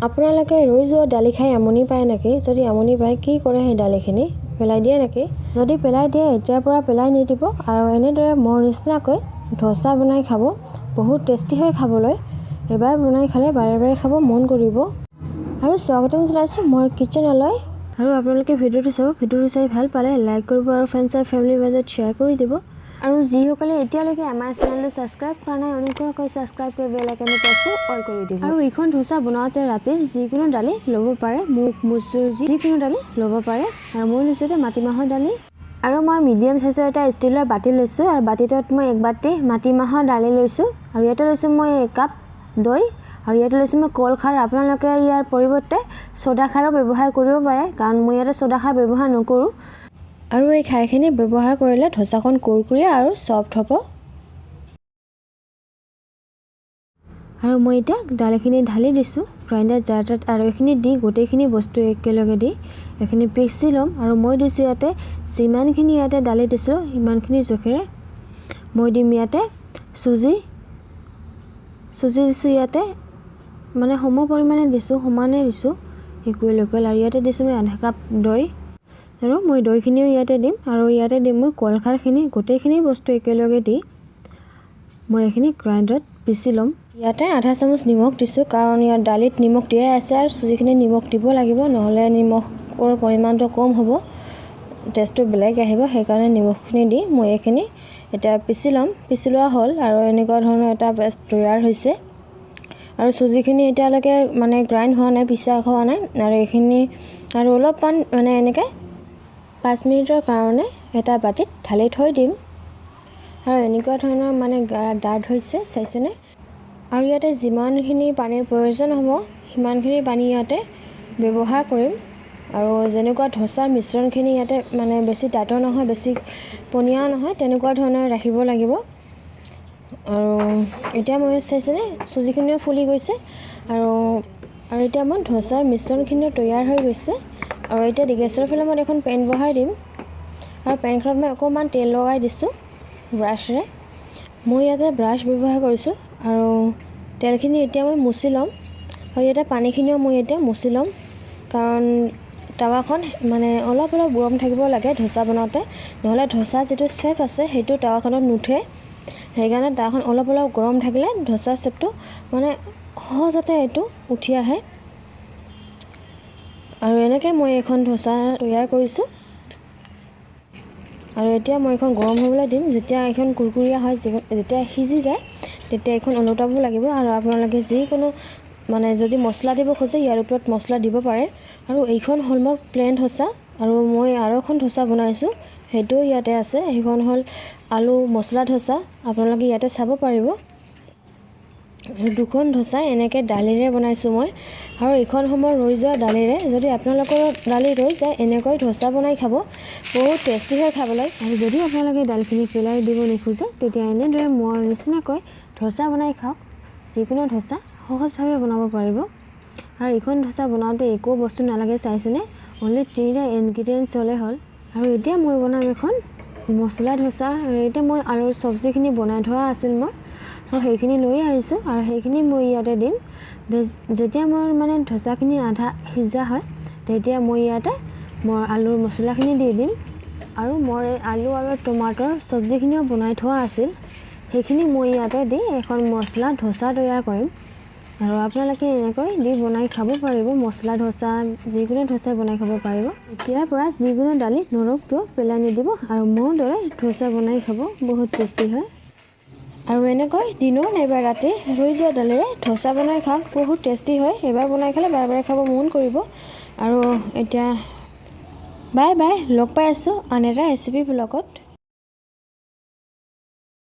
আপোনালোকে ৰৈ যোৱা দালি খাই আমনি পায় নেকি? যদি আমনি পায়, কি কৰে সেই দালিখিনি পেলাই দিয়ে নেকি? যদি পেলাই দিয়ে, এতিয়াৰ পৰা পেলাই নিদিব আৰু এনেদৰে মোৰ নিচিনাকৈ ধোচা বনাই খাব। বহুত টেষ্টি হয় খাবলৈ। এবাৰ বনাই খালে বাৰে বাৰে খাব মন কৰিব। আৰু স্বাগতম জনাইছোঁ মোৰ কিটচেনলৈ। আৰু আপোনালোকে ভিডিঅ'টো চাব। ভিডিঅ'টো চাই ভাল পালে লাইক কৰিব আৰু ফ্ৰেণ্ডছ আৰু ফেমিলিৰ মাজত শ্বেয়াৰ কৰি দিব। আৰু যিসকলে এতিয়ালৈকে আমাৰ চেনেলটো ছাবস্ক্ৰাইব কৰা নাই, অনুগ্ৰহ কৰি ছাবস্ক্ৰাইব কৰি বেল আইকনটো প্ৰেছ কৰি অল কৰি দিব। আৰু এইখন ধোচা বনাওঁতে ৰাতিৰ যিকোনো দালি ল'ব পাৰে, মুগ, মচুৰ, যিকোনো দালি ল'ব পাৰে। আৰু মই লৈছোঁ এতিয়া মাটিমাহৰ দালি। আৰু মই মিডিয়াম চাইজৰ এটা ষ্টীলৰ বাতি লৈছোঁ আৰু বাতিটোত মই এক বাতি মাটিমাহৰ দালি লৈছোঁ। আৰু ইয়াতে লৈছোঁ মই একাপ দৈ আৰু ইয়াতে লৈছোঁ মই কল খাৰ। আপোনালোকে ইয়াৰ পৰিৱৰ্তে চ'দা খাৰো ব্যৱহাৰ কৰিব পাৰে, কাৰণ মই ইয়াতে চ'দা খাৰ ব্যৱহাৰ নকৰোঁ। আৰু এই খাৰখিনি ব্যৱহাৰ কৰিলে ধোচাখন কুৰকুৰীয়া আৰু ছফ্ট হ'ব। আৰু মই এতিয়া দালিখিনি ঢালি দিছোঁ গ্ৰাইণ্ডাৰ জাৰটোত আৰু এইখিনি দি, গোটেইখিনি বস্তু একেলগে দি এইখিনি পিচি ল'ম। আৰু মই দিছোঁ ইয়াতে, যিমানখিনি ইয়াতে দালি দিছিলোঁ সিমানখিনি জোখেৰে মই দিম ইয়াতে চুজি। চুজি দিছোঁ ইয়াতে, মানে সম পৰিমাণে দিছোঁ, সমানে দিছোঁ, ইকুৱেল ইকুৱেল। আৰু ইয়াতে দিছোঁ মই আধা কাপ দৈ আৰু মই দৈখিনিও ইয়াতে দিম। আৰু ইয়াতে দিম মই কলখাৰখিনি। গোটেইখিনি বস্তু একেলগে দি মই এইখিনি গ্ৰাইণ্ডাৰত পিচি ল'ম। ইয়াতে আধা চামুচ নিমখ দিছোঁ, কাৰণ ইয়াত দালিত নিমখ দিয়াই আছে আৰু চুজিখিনিত নিমখ দিব লাগিব, নহ'লে নিমখৰ পৰিমাণটো কম হ'ব, টেষ্টটো বেলেগ আহিব। সেইকাৰণে নিমখখিনি দি মই এইখিনি এতিয়া পিচি ল'ম। পিচি লোৱা হ'ল আৰু এনেকুৱা ধৰণৰ এটা পেষ্ট তৈয়াৰ হৈছে। আৰু চুজিখিনি এতিয়ালৈকে মানে গ্ৰাইণ্ড হোৱা নাই, পিছা হোৱা নাই। আৰু এইখিনি আৰু অলপমান মানে এনেকৈ 5 মিনিটৰ কাৰণে এটা বাতিত ঢালি থৈ দিম। আৰু এনেকুৱা ধৰণৰ মানে ডাঠ হৈছে, চাইছেনে? আৰু ইয়াতে যিমানখিনি পানীৰ প্ৰয়োজন হ'ব, সিমানখিনি পানী ইয়াতে ব্যৱহাৰ কৰিম। আৰু যেনেকুৱা ধোচাৰ মিশ্ৰণখিনি ইয়াতে মানে বেছি ডাঠো নহয়, বেছি পনীয়াও নহয়, তেনেকুৱা ধৰণৰ ৰাখিব লাগিব। আৰু এতিয়া মই, চাইছেনে, চুজিখিনিও ফুলি গৈছে। আৰু এতিয়া মই ধোচাৰ মিশ্ৰণখিনিও তৈয়াৰ হৈ গৈছে। আৰু এতিয়া গেছৰ ফ্লেমত এখন পেন বহাই দিম আৰু পেনখনত মই অকণমান তেল লগাই দিছোঁ ব্ৰাছেৰে। মই ইয়াতে ব্ৰাছ ব্যৱহাৰ কৰিছোঁ। আৰু তেলখিনি এতিয়া মই মুচি ল'ম আৰু ইয়াতে পানীখিনিও মই এতিয়া মুচি ল'ম, কাৰণ টাৱাখন মানে অলপ অলপ গৰম থাকিব লাগে ধোচা বনাওঁতে, নহ'লে ধোচা যিটো শ্বেপ আছে সেইটো টাৱাখনত নুঠে। সেইকাৰণে টাৱাখন অলপ অলপ গৰম থাকিলে ধোচাৰ শ্বেপটো মানে সহজতে এইটো উঠি আহে। আৰু এনেকৈ মই এখন ধোচা তৈয়াৰ কৰিছোঁ। আৰু এতিয়া মই এইখন গৰম হ'বলৈ দিম। যেতিয়া এইখন কুৰকুৰীয়া হয়, যেতিয়া সিজি যায়, তেতিয়া এইখন ওলটাব লাগিব। আৰু আপোনালোকে যিকোনো মানে যদি মছলা দিব খোজে, ইয়াৰ ওপৰত মছলা দিব পাৰে। আৰু এইখন হ'ল মোৰ প্লেইন ধোচা। আৰু মই আৰু এখন ধোচা বনাইছোঁ, সেইটোও ইয়াতে আছে। সেইখন হ'ল আলু মছলা ধোচা, আপোনালোকে ইয়াতে চাব পাৰিব। আৰু দুখন ধোচা এনেকৈ দালিৰে বনাইছোঁ মই। আৰু এইখন সময় ৰৈ যোৱা দালিৰে, যদি আপোনালোকৰ দালি ৰৈ যায়, এনেকৈ ধোচা বনাই খাব, বহুত টেষ্টি হয় খাবলৈ। আৰু যদি আপোনালোকে দালিখিনি পেলাই দিব নোখোজে, তেতিয়া এনেদৰে মোৰ নিচিনাকৈ ধোচা বনাই খাওক। যিকোনো ধোচা সহজভাৱে বনাব পাৰিব। আৰু এইখন ধোচা বনাওঁতে একো বস্তু নালাগে, চাইছেনে? অনলি তিনিটা ইনগ্ৰিডিয়েণ্টছ হ'লে হ'ল। আৰু এতিয়া মই বনাম এখন মছলা ধোচা। আৰু এতিয়া মই আলুৰ চব্জিখিনি বনাই থোৱা আছিল মোৰ, আৰু সেইখিনি লৈ আহিছোঁ আৰু সেইখিনি মই ইয়াতে দিম। যেতিয়া মোৰ মানে ধোচাখিনি আধা সিজা হয়, তেতিয়া মই ইয়াতে মোৰ আলুৰ মছলাখিনি দি দিম। আৰু মোৰ এই আলু আৰু টমাটৰ চব্জিখিনিও বনাই থোৱা আছিল, সেইখিনি মই ইয়াতে দি এখন মছলা ধোচা তৈয়াৰ কৰিম। আৰু আপোনালোকে এনেকৈ দি বনাই খাব পাৰিব। মছলা ধোচা, যিকোনো ধোচাই বনাই খাব পাৰিব। এতিয়াৰ পৰা যিকোনো দালি নৰওক কিয়, পেলাই নিদিব আৰু মোৰ দৰে ধোচা বনাই খাব, বহুত টেষ্টি হয়। আৰু এনেকৈ দিনৰ নাইবা ৰাতি ৰৈ যোৱা দালিৰে ধোচা বনাই খাওক, বহুত টেষ্টি হয়। এবাৰ বনাই খালে বাৰে বাৰে খাব মন কৰিব। আৰু এতিয়া বাই বাই, লগ পাই আছোঁ আন এটা ৰেচিপি ব্লগত।